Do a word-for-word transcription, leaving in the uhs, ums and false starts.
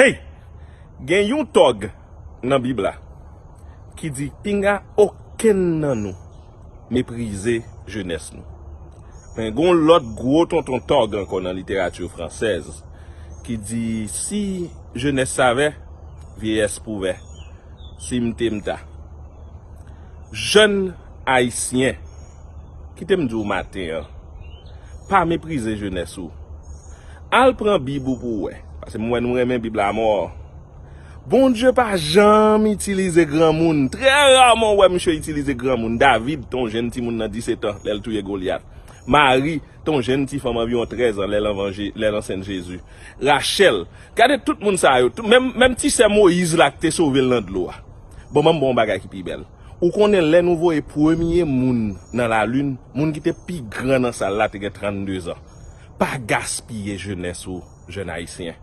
Hey! Gen yon tòg nan Bib la ki di pinga okenn nan nou meprize jenès nou. Men gon lòt gwo tonton tòg ankò nan literati fransèz ki di si jenès savè, vyeyès pouvè. Si m te m ta. Jèn ayisyen, kite m di w maten an, pa meprize jenès ou. Al pran Bib ou pou w wè, paske m wè nou renmen Bib la mò. Bondye pa janm itilize granmoun. Trè raman w wè misye itilize granmoun. David te yon jèn timoun nan disetan lè l touye Golyat. Mari te yon jèn ti fanm anviwon trèz an lè l anvan Je- lè l ansent Jezi. Rachèl, gade tout moun sa yo, tout, menm, menm ti sè Moyiz la ki te sove l nan dlo a. Bon, ban m ba w yon bagay ki pi bèl. Ou konnen lè nou voye premye moun nan lalin, moun ki te pi gran nan sal la te gen trannde zan. Pa gaspiye jenès ou, jèn ayisyen.